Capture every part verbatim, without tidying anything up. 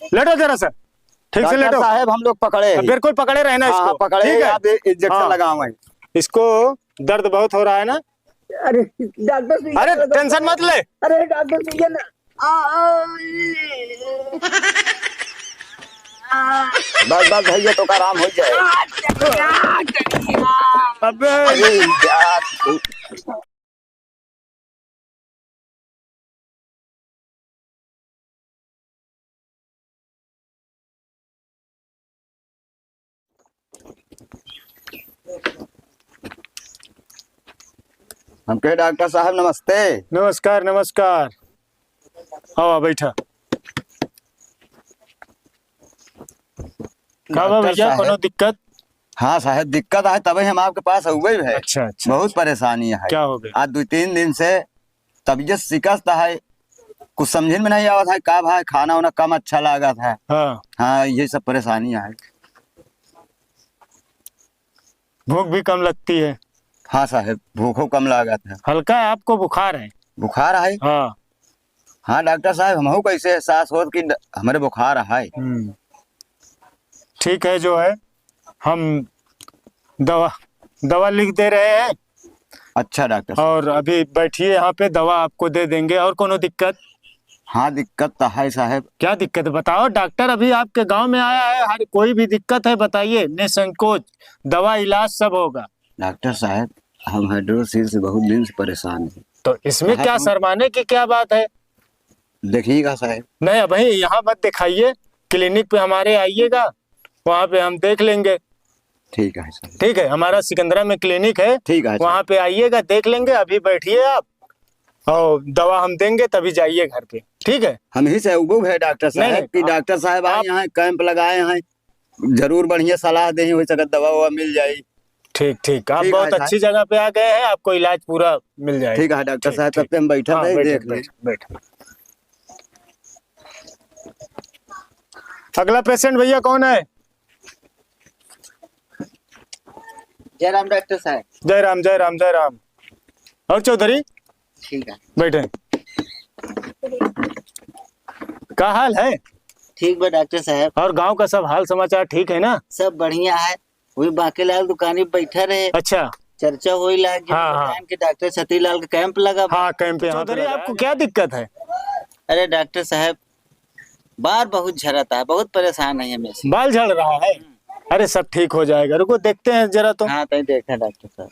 लेटो जरा सा, ठीक से डॉक्टर लेटो। साहब, हम लोग पकड़े हैं। बिल्कुल पकड़े रहना हाँ, इसको, हाँ, पकड़े ठीक हैं, है? आप ये इंजेक्शन हाँ। लगाओ हैं। इसको दर्द बहुत हो रहा है ना? अरे डॉक्टर सुइया अरे लगा। टेंशन मत ले। अरे डॉक्टर सुइया ना। आ, आ, बस, बस भैया, तो आराम हो जाए। आ, आ, आ। अबे। अरे यार। हम कहे, "डॉक्टर साहब, नमस्ते।" नमस्कार, नमस्कार। आवा, बैठा। का बा डॉक्टर भैया, साहब। कोनो दिक्कत? हाँ साहब, दिक्कत है, तबे हम आपके पास अउबे है। अच्छा, अच्छा। बहुत परेशानी है। क्या हो गया? आज दो तीन दिन से तबीयत शिकस्त है, कुछ समझे में नहीं आवत है, का भाई खाना वाना कम अच्छा लागत है। हाँ। हाँ, ये सब परेशानी है। भूख भी कम लगती है। हाँ साहब, भूखो कम लागत है। हल्का आपको बुखार है? बुखार है? हाँ। हाँ डॉक्टर साहब, हमहू कैसे एहसास होत कि ड-, हमरे बुखार है। हम्म। ठीक है, जो है हम दवा, दवा लिख दे रहे हैं। अच्छा डॉक्टर साहब। और अभी बैठिए यहाँ पे, दवा आपको दे देंगे। और कोनो दिक्कत? हाँ, दिक्कत तो है साहब। क्या दिक्कत है बताओ, डॉक्टर अभी आपके गांव में आया है, हर कोई भी दिक्कत है बताइए, निसंकोच, दवा इलाज सब होगा। डॉक्टर साहब, हम हाइड्रोसील से बहुत दिन से परेशान हैं। तो इसमें कहाँ क्या कौन शर्माने की क्या बात है? देखिएगा साहब। नहीं, अभी यहाँ मत दिखाइए, क्लिनिक पे हमारे आइएगा, वहाँ पे हम देख लेंगे। ठीक है सर। ठीक है, हमारा सिकंदरा में क्लिनिक है, ठीक है सर। वहाँ पे आइएगा, देख लेंगे। अभी बैठिए आप, और दवा हम देंगे, तभी जाइए घर पे, ठीक है? हम ही से उबुब है डॉक्टर नहीं, साहब नहीं, कि आप, डॉक्टर साहब आए आप यहाँ, कैंप लगाए हैं, जरूर बढ़िया सलाह दे, हो सकत दवा ववा मिल जाई। ठीक, ठीक, आप ठीक बहुत है, अच्छी जगह पे आ गए हैं, आपको इलाज पूरा मिल जाएगा। ठीक है डॉक्टर ठीक, साहब, ठीक। तब तक हम बैठा हाँ, रहे, बैठे, देख लें। बैठे, बैठे। अगला पेशेंट भैया कौन है? जय राम डॉक्टर साहब। जय राम, जय राम, जय राम। और चौधरी? ठीक है। बैठे। का हाल है? ठीक बा डॉक्टर साहब। और गांव का सब हाल समाचार ठीक है ना? सब बढ़िया है। वही बांकेलाल दुकानी पे बैठा रहे। अच्छा। चर्चा होई लाग कि हाँ, हाँ। बताएं कि डॉक्टर छतरीलाल का कैंप लगा बा। हाँ, कैंप यहाँ पे चौधरी, लगा है। आपको क्या दिक्कत है? अरे डॉक्टर साहब, बार बहुत झरता है, बहुत परेशान है हमें से। बाल झड़ रहा है? अरे सब ठीक हो जाएगा, रुको देखते हैं जरा तो। हाँ, तई देखा डॉक्टर साहब।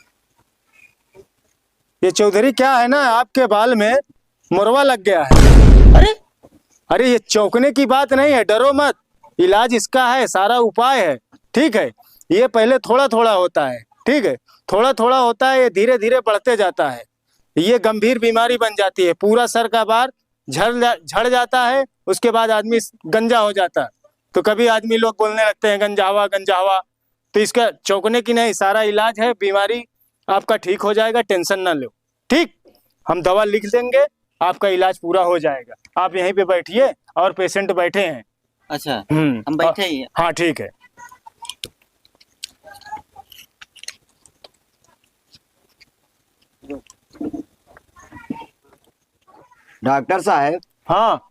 ये चौधरी क्या है ना, आपके बाल में मुरवा लग गया है। अरे? अरे ये चौंकने की बात नहीं है, डरो मत, इलाज इसका है, सारा उपाय है, ठीक है। ये पहले थोड़ा थोड़ा होता है, ठीक है, थोड़ा थोड़ा होता है, ये धीरे धीरे बढ़ते जाता है, ये गंभीर बीमारी बन जाती है, पूरा सर का बार झड़ जा-, झड़ जाता है, उसके बाद आदमी गंजा हो जाता है। तो कभी आदमी लोग बोलने लगते हैं, "गंजावा, गंजावा।" तो इसका चौंकने की नहीं, सारा इलाज है, बीमारी आपका ठीक हो जाएगा, टेंशन ना लो, ठीक? हम दवा लिख देंगे, आपका इलाज पूरा हो जाएगा। आप यहीं पे बैठिए और पेशेंट बैठे हैं। अच्छा, हम्म, हम बैठे हाँ, ही हैं। हाँ, ठीक है। डॉक्टर साहब। हाँ।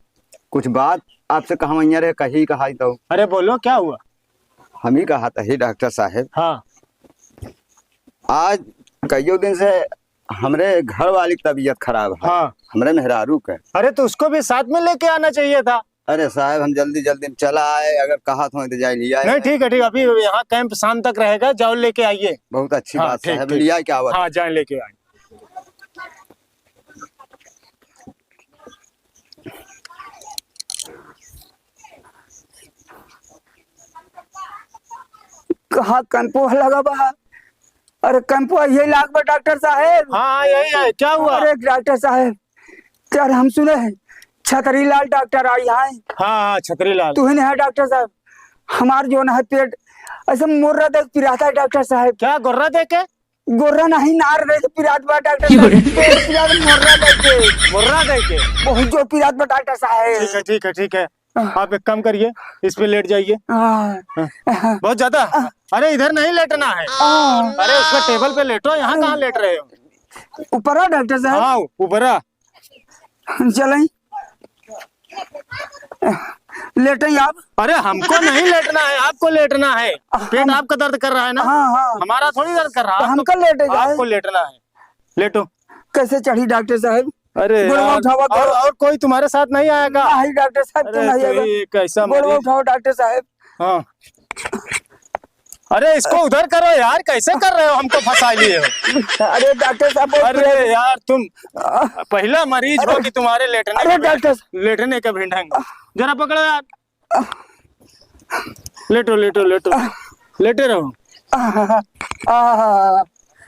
कुछ बात आपसे कहवैया रहे, कही कहाई तो। अरे बोलो, क्या हुआ? हम ही कहा था ही डॉक्टर साहब। हाँ। आज कईयों दिन से हमरे घर वाली की तबीयत खराब है। हाँ। हमरे मेहरारू के। अरे तो उसको भी साथ में लेके आना चाहिए था। अरे साहब, हम जल्दी जल्दी में चला आए, अगर कहा तो जाए लिया आए। नहीं, ठीक है, ठीक है, अभी यहाँ कैंप शाम तक रहेगा, जाओ लेके आइए। बहुत अच्छी हाँ, बात ठीक, साहब, ठीक। लिया क्या बात? हाँ, जाए लेके आए। कहाँ कैंपवा लगा बा? अरे कैंपवा यही लाग बा डॉक्टर साहेब। हाँ, हाँ, यही है। क्या हुआ? अरे डॉक्टर साहेब, यार हम सुने हैं छतरी लाल डॉक्टर आई है। हाँ, हाँ, छतरी लाल। तू ही नहीं है डॉक्टर साहब, हमार जो है पेट ऐसे मुर्रा देख पिराता है डॉक्टर साहब। क्या गुर्रा दे के? गोर्रा नहीं, नार दे के पिरात बा डॉक्टर साहब। पेट पिरात, मुर्रा दे के। मुर्रा दे के? बहुत जोर पिरात बा डॉक्टर साहब। ठीक है, ठीक है, ठीक है। आह। आप एक काम करिए, इस पे लेट जाइए। आह। हाँ। आह। बहुत ज्यादा? आह। अरे, इधर नहीं लेटना है। आह। अरे, उसका टेबल पे लेटो, यहाँ कहाँ लेट रहे हो? ऊपर आ डॉक्टर साहब। हाँ, ऊपर आ। चलें। लेटे ही आप। अरे, हमको नहीं लेटना है, आपको लेटना है। पेट हम आपका दर्द कर रहा है ना? हाँ, हाँ। हमारा थोड़ी दर्द कर रहा है, तो आपको, हमका लेटे जाए। आपको लेटना है। लेटो। कैसे चढ़ी डॉक्टर साहब? अरे गोड़वा यार, उठावा और, करो। और कोई तुम्हारे साथ नहीं आएगा? नहीं डॉक्टर साहब, तो अरे नहीं तो आएगा। ये कैसा गोड़वा मरीज? उठाओ डॉक्टर साहब। हाँ। अरे इसको उधर करो यार, कैसे कर रहे हो? हमको फंसा लिए हो। अरे डॉक्टर साहब, बहुत अरे पीड़ा है। यार तुम आ। पहला मरीज हो अरे, कि तुम्हारे लेटने अरे का डॉक्टर। लेटने का भी ढंग। जरा पकड़ो यार। लेटो, लेटो, लेटो। लेटे रहो। आ, आ, आ,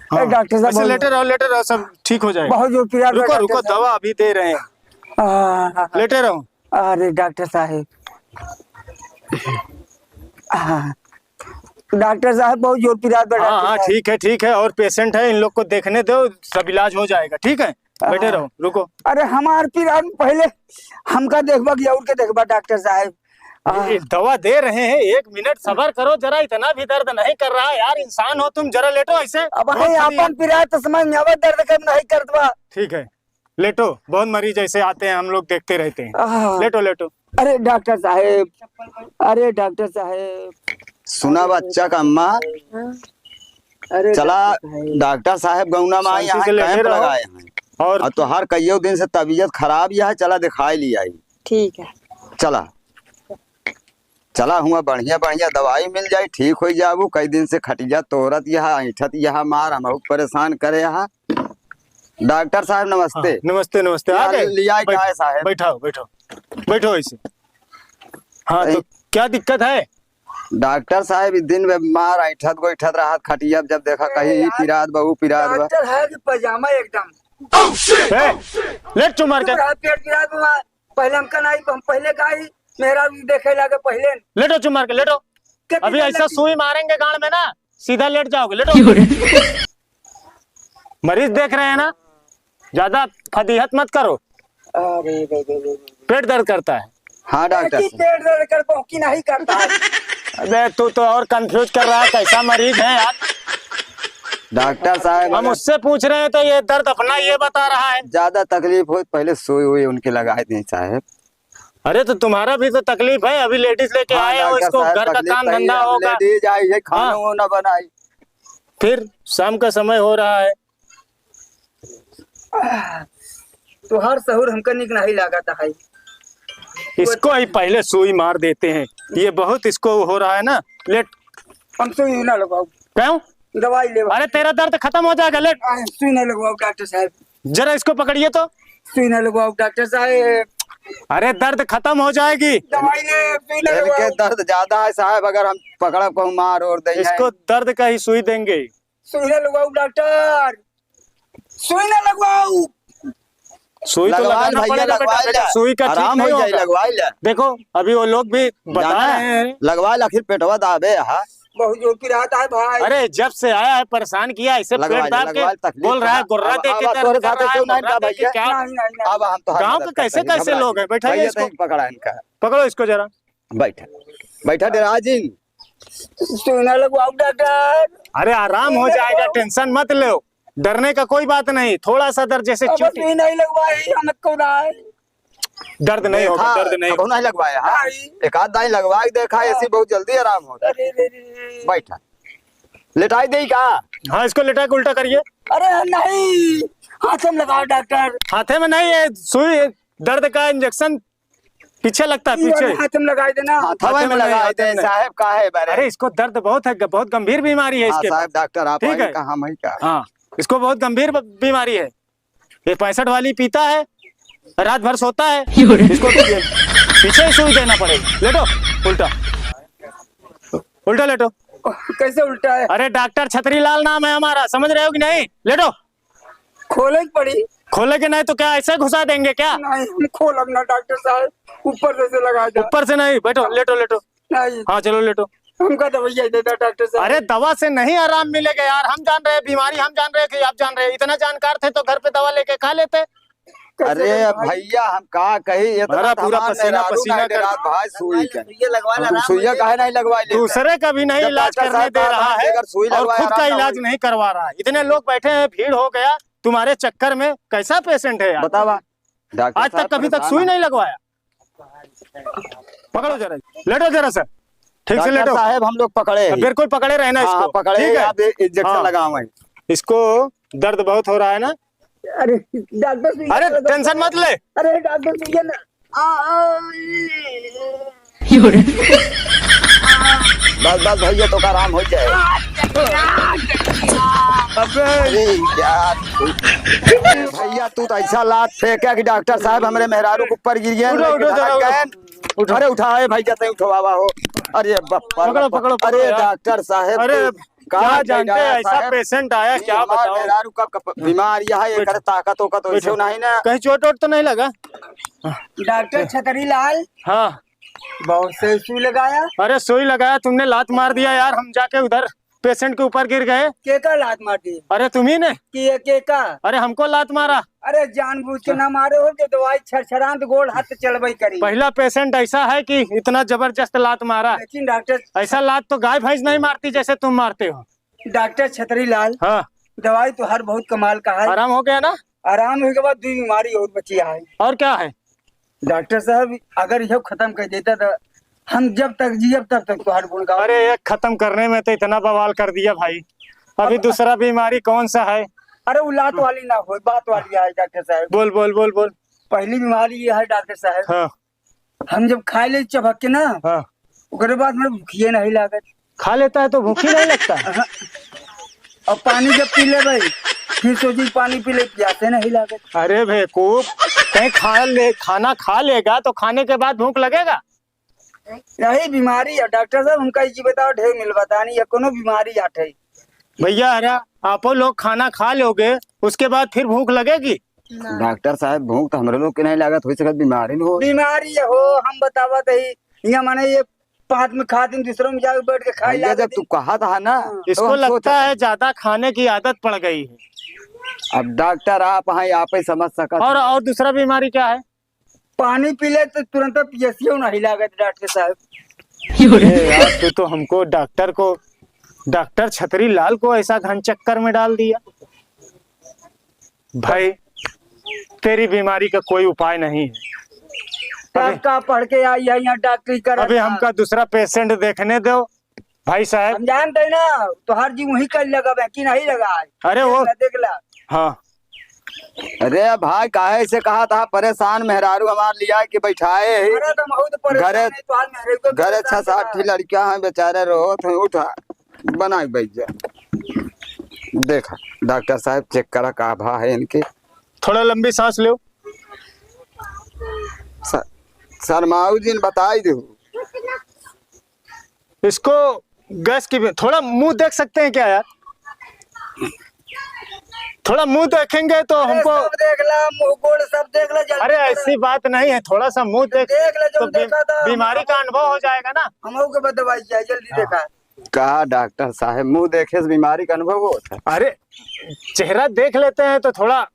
ए, हाँ। डॉक्टर साहब, ऐसे बहुत लेटे रहो, लेटे रहो, सब ठीक हो जाएगा। बहुत जोर पीड़ा है, रुको, डॉक्टर रुको, साहब। दवा अभी दे रहे हैं। आ, लेटे रहो। अरे, डॉक्टर साहब। आ, डॉक्टर साहब, बहुत जोर पीड़ा है, हाँ, डॉक्टर हाँ, साहब। ठीक है, ठीक है, और पेशेंट है, इन लोग को देखने दो, सब इलाज हो जाएगा, ठीक है? बैठे हाँ। रहो, रुको। अरे, हमार पीड़ा पहले हमका देखबा कि और के देखबा, डॉक्टर साहब? ये, आ। ये दवा दे रहे हैं, एक मिनट सबर करो जरा, इतना भी दर्द नहीं कर रहा है यार, इंसान हो तुम, जरा लेटो ऐसे। अब बहुत है, फनी है। अपन पिरात समझ में आवे, दर्द कम नहीं करत बा। ठीक है, लेटो, बहुत मरीज ऐसे आते हैं, हम लोग देखते रहते हैं। आह। लेटो, लेटो। अरे डॉक्टर साहेब, अरे डॉक्टर साहेब। सुना बच्चा का अम्मा, अरे चला डॉक्टर साहेब। डॉक्टर साहेब गौना में आई, शांति यहाँ से लेटे कैंप रहो। लगाए हैं। और और तोहार कइयो दिन से तबीयत खराब यह है, चला दिखाई लिया आई। ठीक है। चला, चला हुआ बढ़िया बढ़िया दवाई मिल जाई, ठीक होइ जाबू। कई दिन से खटिया तोरत यह, ऐंठत यह मार, हमहू परेशान करे यह। डॉक्टर साहब नमस्ते। हाँ, नमस्ते, नमस्ते। आ गए? लिया बैठ-, क्या है साहब? बैठाओ, बैठो, बैठो ऐसे। हाँ, तो अरे। क्या दिक्कत है? डॉक्टर साहब, ई दिन में मार ऐंठत गोइठत रहत खटिया, जब देखा कहीं अरे ई यार, पिरात बा, ऊ पिरात बा। डॉक्टर है कि पजामा एकदम। ए, लेट चुमार के। तू रहा पेट पिरात बा, पहले हमका नहीं, हम पहले का ही मेहरारू देखे लागे पहले। लेटो चुमार के, लेटो। के अभी किधर ऐसा लगी? सुई मारेंगे गांड में ना, सीधा लेट जाओगे, लेटो। मरीज देख रहे हैं ना, ज्यादा फदीहत मत करो। अरे रे रे रे रे। पेट दर्द करता है। हाँ डॉक्टर साहब। पेट दर्द कर, बौकी नहीं करता है। अबे तू तो और कंफ्यूज कर रहा है, कैसा मरीज है यार? डॉक्टर साहब, हम अगर उससे पूछ रहे हैं तो ये दर्द अपना ये बता रहा है। ज्यादा तकलीफ हो पहले सुई हुई उनके लगा दें साहब। अरे तो तुम्हारा भी तो तकलीफ है, अभी लेडीज लेके हाँ, आए हो, डॉक्टर इसको साहब, घर का तकलीफ काम सही धंधा है, होगा। लेडीज आई है, खाना हाँ। वाना बनाई। फिर शाम का समय हो रहा है। तोहार सहूर हमका निक नहीं लागत है। इसको ही पहले सुई मार देते हैं, ये बहुत इसको हो रहा है ना। लेट। हम सुई ना लगवाओ। क्यों? दवाई ले। अरे तेरा दर्द खत्म हो जाएगा, लेट। आ, सुई ना लगवाओ डॉक्टर साहब। जरा इसको पकड़िए तो। सुई ना लगवाओ डॉक्टर साहब। अरे दर्द खत्म हो जाएगी। दवाई ले, सुई ना इनके लगवाओ। दर्द ज्यादा है साहब, अगर हम पकड़ब कहूँ मार और दें इसको हैं। दर्द का ही सुई देंगे। सुई ना लगवाओ डॉक्टर, सुई ना लगवाओ। सुई तो लगवा लगाना ले भैया, पड़ेगा बेटा, लगवा बेटा, ले। सुई का ठीक आराम हो नहीं जाए, होगा। लगवा ले। देखो, अभी वो लोग भी बता जाना रहे हैं। लगवा ले, आखिर पेटवा दाबे, हाँ। बहुत जोर पिरात है भाई। अरे, जब से आया है परेशान किया, ऐसे लगवा पेट ले, दाब के लगवा ले, तकलीफ बोल रहा है, कहाँ? गुर्रा अब, दे के अब दर्द तोरे कर साथ रहा है, क्यों नहीं गुर्रा बा दे के भैया? क्या? नहीं, नहीं, नहीं। अब हम तो गाँव का मदद कैसे, करते हैं, कैसे घबरा लोग हैं? बैठा भैया इसको। तो पकड़ा इनका। पकड़ो इसको जरा। बैठा, बैठा डेरा जिन। सुई ना लगवाओ डॉक्टर। अरे आराम हो जाएगा, टेंशन मत लो, डरने का कोई बात नहीं। थोड़ा सा दर्द जैसे अब चोट। सुई नहीं लगवाई, हम को ना है। दर्द नहीं होगा, देखा, दर्द नहीं कबो होगा। नहीं लगवाया, हाँ? नहीं। एक आध दाई लगवा के देखा, ऐसी बहुत जल्दी आराम होता है। अरे रे रे। बैठा, लेटाई दे का? हाँ, इसको लेटा के उल्टा करिए। अरे नहीं, हाथ में लगाओ डॉक्टर। हाथे में नहीं, ये सुई, दर्द का इंजेक्शन पीछे लगता है, ये पीछे। वाला हाथ में लगाई देना। हाथवा में लगाई दे, साहब, का है बारे? अरे, इसको दर्द बहुत है, बहुत गंभीर बीमारी है हाँ, इसके साहब, पास। डॉक्टर, आप ठीक है? कहाँ हम ही का? हाँ, इसको बहुत गंभीर ब-, बीमारी है। ये पैंसठ वाली पीता है, रात भर सोता है। इसको पीछे ही सुई देना पड़ेगा। लेटो, उल्टा, उल्टा लेटो। कैसे उल्टा है? अरे, डॉक्टर छतरी लाल नाम है हमारा, समझ रहे हो कि नहीं? लेटो। खोले के पड़ी। खोले के नहीं तो क्या ऐसे घुसा देंगे क्या? नहीं, हम खोलब ना डॉक्टर साहब, ऊपर से, से लगा दे। ऊपर से नहीं, बैठो, लेटो, लेटो। नहीं। हाँ, चलो, लेटो। हमका दवाइया दे दो डॉक्टर साहब। अरे, दवा से नहीं आराम मिलेगा यार, हम जान रहे हैं बीमारी, हम जान रहे हैं कि आप जान रहे हैं। इतना जानकार थे तो घर पे दवा लेके खा लेते। कैसे अरे भाई? भैया, हम का कही, इतना हमारा तो पूरा हमार पसीना, मेहरारू पसीना नहीं कर डरात भाई, सुई के। सुइया लगवा ला, तुम आराम हो जाए। सुइया काहे नहीं लगवा लेते? दूसरे का भी नहीं इलाज करने दे रहा है और खुद का इलाज नहीं करवा रहा है। इतने लोग बैठे हैं, भीड़ हो गया तुम्हारे चक्कर में। कैसा पेशेंट है यार? बतावा, डॉक्टर साहब परेशान है। आज तक कभी तक सुई नहीं लगवाया। पकड़ो जरा, लेटो जरा सा, ठीक से डॉक्टर लेटो। साहब, हम लोग पकड़े हैं। बिल्कुल पकड़े रहे ना हाँ, इसको, पकड़े ठीक हैं, है? आप इंजेक्शन हाँ। लगाओ हैं। इसको दर्द बहुत हो रहा है ना? अरे डॉक्टर सुइया अरे लगा। टेंशन मत ले। अरे डॉक्टर सुइया ना। आ, आ, बस, बस भैया, तो का आराम हो जाए। अबे। अरे यार, भैया, तू तो ऐसा लात फेंका कि डॉक्टर साहब हमरे मेहरारू के ऊपर गिर गए, उठो, उठो, लेकिन जरा हट उठो। गए। उठो। अरे उठाए भैया, तै उठवावा हो। अरे बप्पा, पकड़ो, बप्पा। पकड़ो, पकड़ो अरे यार। डॉक्टर साहब, अरे तू अब का क्या जानते हैं, ऐसा पेशेंट आया, ये क्या हमार बताओ? मेहरारू का कप-, बीमार यह है, बैठो। एकर ताकत ओकत वैसे बैठो। नहीं ना। कहीं चोट वोट तो नहीं लगा? डॉक्टर छतरी लाल। हाँ। बहुत सही सुई लगाया। अरे सुई लगाया, तुमने लात मार दिया यार, हम जाके उधर पेशेंट के ऊपर गिर गए। के का लात मार दी? अरे तुम्ही ने। कि ये के का? अरे हमको लात मारा। अरे जानबूझ के ना मारे हो, जो दवाई छरछरांत गोड़ हाथ चलबई करी। पहला पेशेंट ऐसा है कि इतना जबरदस्त लात मारा। लेकिन डॉक्टर ऐसा लात तो गाय भैंस नहीं मारती जैसे तुम मारते हो। डॉक्टर छतरी लाल, हाँ। दवाई तो हर बहुत कमाल का है। आराम हो गया ना? आराम होइके बाद दुई बीमारी और बची है। और क्या है? डॉक्टर साहब, अगर यह खत्म कर देता तो हम जब तक जियब तब तक तोहार गुण गाओ। अरे, ये खत्म करने में तो इतना बवाल कर दिया भाई। अभी अब दूसरा बीमारी कौन सा है? अरे, वो लात वाली ना हो, बात वाली है डॉक्टर साहब। बोल, बोल, बोल, बोल। पहली बीमारी ये है डॉक्टर साहब। हाँ। हम जब खाए ले चबक के ना, हाँ। ओकरे बाद में भूखिए नहीं लागत। खा लेता है तो भूख ही नहीं लगता। हाँ। और पानी जब पी ले भाई, फिर सोची पानी पी ले, प्यासे नहीं लागत। अरे बेवकूफ, कहीं खा ले, खाना खा लेगा तो खाने के बाद भूख लगेगा? यही बीमारी है डॉक्टर साहब, हमका ये बताओ, ढेर मिल बतानी या कोनो बीमारी आठे? भैया, अरे आपो लोग खाना खा लोगे, उसके बाद फिर भूख लगेगी? ना। डॉक्टर साहब, भूख तो हमरे लोग के नहीं लागत, हो सकत बीमारी न हो। बीमारी हो, हम बतावत ही, यहाँ माने ये पाँच में खात दिन दूसरों में जाके बैठ के खाई भैया, लागत जब ही। तू कहत हा ना, हाँ। तो इसको हम सोचत लगता है ज्यादा खाने की आदत पड़ गई है। अब डॉक्टर आप हैं, आप ही समझ सकत और, हैं। और दूसरा बीमारी क्या है? पानी पी ले तो तुरंत पियसियो नहीं लागत डॉक्टर साहब। अरे यार, तू तो हमको डॉक्टर को, डॉक्टर छतरी लाल को ऐसा घन चक्कर में डाल दिया। भाई, तेरी बीमारी का कोई उपाय नहीं है। तब अभी का पढ़ के आई है यहाँ डॉक्टरी करत अभी है। हमका दूसरा पेशेंट देखने दो भाई साहब। हम जानते हैं ना, तोहार जी वहीं कर लगा है कि नहीं लगा है। अरे देख वो ला, देख ला। हाँ। अरे भाई, काहे से कहा था परेशान मेहरारू हमार लिया के बैठाए ही। अरे तो बहुत परेशान घरे, है, तोहार मेहरारू को घरे परेशान छह सात करा। ठी लड़कियां हैं बेचारे रोत हैं, उठा। बना के बैठ जा। देखा, डॉक्टर साहब चेक करा का भा है इनके। थोड़ा लंबी सांस लो। स-, शर्माऊ जी ने बताई दे। इसको गैस की भी, थोड़ा मुंह देख सकते हैं क्या यार? थोड़ा मुंह देखेंगे तो अरे हमको सब देख ला, मुंह गोड़ सब देख ला, जल्दी अरे करा। ऐसी बात नहीं है, थोड़ा सा मुंह देख देख ले, जो तो बी-, देखा था, बीमारी का अनुभव हो जाएगा ना। हम के बदवाई जाए, जल्दी हाँ। देखा। कहा डॉक्टर साहब, मुंह देखे से बीमारी का अनुभव होता है? अरे, चेहरा देख लेते हैं तो थोड़ा।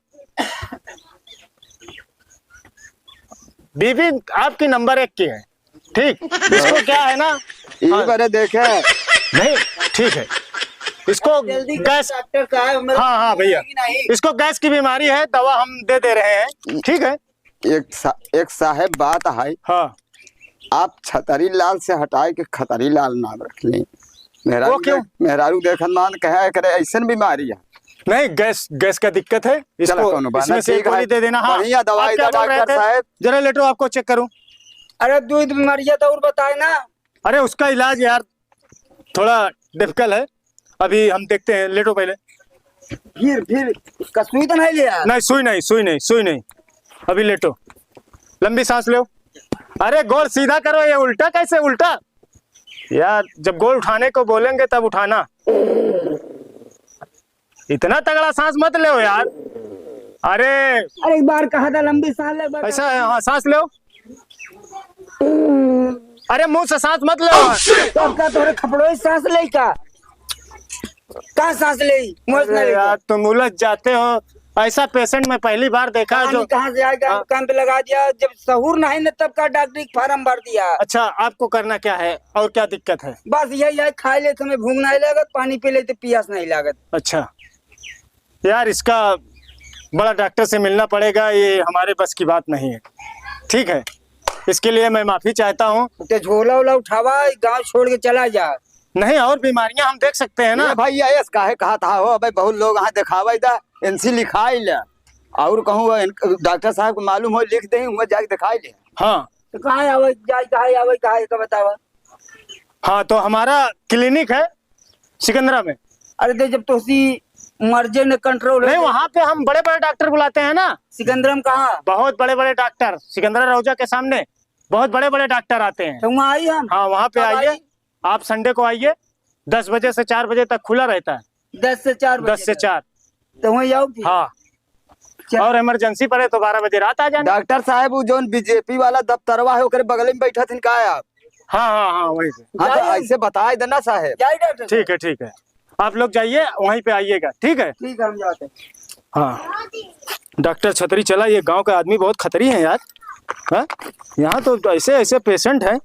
बीबी आपकी नंबर एक की है, ठीक? इसको क्या है ना, ये हाँ। बड़े देखे। नहीं, ठीक है, इसको जल्दी गैस डॉक्टर साहब, मेरे हाँ, हाँ, भैया। कि नहीं? इसको गैस की बीमारी है, दवा हम दे दे रहे हैं, ठीक है? एक सा-, एक साहेब बात है। हाँ। आप छतरी लाल से हटाए के खतरी लाल नाम रख लें। मेहरारू वो क्यों? देख-, मेहरारू देखन मान कहे करे ऐसन बीमारी है। नहीं, गैस, गैस का दिक्कत है। चला, इसको, कोनो बात इसमें ना, से ठीक गोली है। दे देना। हाँ। बढ़िया दवाई आप क्या दा बोल रहे डॉक्टर थे? साहब। जरा लेटो, आपको चेक करूं। अरे, दूध बीमारिया तो और बताए ना। अरे, उसका इलाज यार, थोड़ा डिफिकल्ट है, अभी हम देखते हैं, लेटो पहले। फिर, फिर का सुई तो नहीं लिया? नहीं, सुई नहीं, सुई नहीं, सुई नहीं, अभी लेटो, लंबी सांस लो। अरे गोड़ सीधा करो, ये उल्टा कैसे, उल्टा? यार, जब गोड़ उठाने को बोलेंगे तब उठाना। इतना तगड़ा सांस मत लो यार। अरे अरे, एक बार कहा था लंबी सांस ले, एक बार ऐसा है, हाँ, सांस लो। अरे, मुंह से सांस मत लो। तो अब का तोरे खपड़ो ही सांस ले का? का सांस ले? मुंह से अरे नहीं यार, लेगा। तुम उलझ जाते हो। ऐसा पेशेंट मैं पहली बार देखा है जो कहानी कहाँ से आएगा? हाँ। कान पे लगा दिया, जब सहूर नहीं न तब का डॉक्टरी फार्म भर दिया। अच्छा, आपको करना क्या है और क्या दिक्कत है? बस यही है, खाए ले समय भूख नहीं लगत, पानी पी ले तो पियास नहीं लागत। अच्छा यार, इसका बड़ा डॉक्टर से मिलना पड़ेगा, ये हमारे बस की बात नहीं है। ठीक है, इसके लिए मैं माफी चाहता हूँ। ते झोला उला उठावा, गाँव छोड़ के चला जा। नहीं, और बीमारियां हम देख सकते हैं ना। ए भैया, एस काहे कहत हा हो? अबे बहुत लोग यहाँ देखावे दा, इनसे लिखाई ले। और कहूँ वो इन-, डॉक्टर साहब को मालूम हो, लिख दे, वहाँ जाके दिखाई ले। हाँ। तो कहाँ आवे, जाए, कहाँ आवे, कहाँ, एक बतावा। हाँ, तो हमारा क्लिनिक है सिकंदरा में। अरे, तो जब तोसी मर्जे न कंट्रोल हो नहीं, जाए। वहाँ पे हम बड़े-बड़े डॉक्टर बुलाते हैं ना। सिकंदरा में कहाँ? बहुत बड़े-बड़े डॉक्टर, सिकंदरा रोजा के सामने बहुत बड़े-बड़े डॉक्टर आते हैं। तो वहाँ आई हम? हाँ, वहाँ पे कब आइए। आई? आप संडे को आइए, दस बजे से चार बजे तक खुला रहता है। दस से चार बजे दस से तक? चार। तो वहीं आओ फिर। हाँ। चल। और इमरजेंसी पड़े तो बारह बजे रात आ जाना। डॉक्टर साहब, वो जौन बीजेपी वाला दफ्तरवा है, ओकरे बगल में बैठा थिन का आप? हाँ, हाँ, हाँ, वहीं पे। हाँ, तो जाइए। ऐसे बताए देना साहब। जाइए डॉक्टर ठीक साहब। है, ठीक है, आप लोग जाइए, वहीं पे आइएगा, ठीक है? ठीक है, हम जाते हैं। हाँ, डॉक्टर छतरी चला, ये गांव का आदमी बहुत खतरी है यार। हाँ? यहाँ तो ऐसे ऐसे पेशेंट हैं,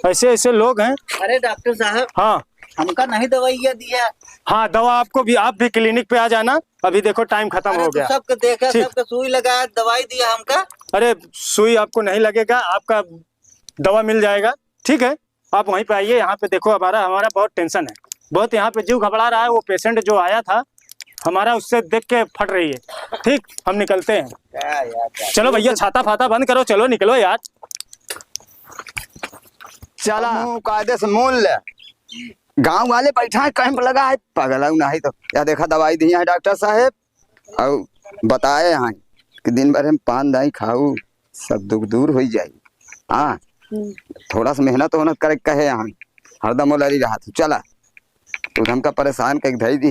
ऐसे ऐसे लोग हैं। अरे डॉक्टर साहब, हाँ। हमका नहीं दवाइयाँ दिया। हाँ, दवा आपको भी, आप भी क्लिनिक पे आ जाना। अभी देखो, टाइम खत्म अरे हो तो गया। सबके देखा, ठीक। सबके सुई लगाया, दवाई दिया हमका। अरे, सुई आपको नहीं लगेगा, आपका दवा मिल जाएगा, ठीक है? आप वहीं पे आइए, यहाँ पे देखो, हमारा, हमारा बहुत टेंशन है, बहुत यहाँ पे जीव घबरा रहा है। वो पेशेंट जो आया था हमारा, उससे देख के फट रही है। ठीक, हम निकलते हैं। क्या यार, क्या चलो भैया, छाता फाता बंद करो, चलो निकलो यार। चला, मुंह कायदे से मोल ले। गांव वाले बैठा है, कैंप लगा है, पगला नहीं तो। या देखा, दवाई दिया है डॉक्टर साहब, और बताए हैं कि दिन भर हम पान दाई खाऊ, सब दुख दूर हो जाई। हाँ, हम्म। थोड़ा सा मेहनत होनत करे कहे हैं, हरदम ओलरी रहा तू, चला, तू हमका परेशान करके धई दी।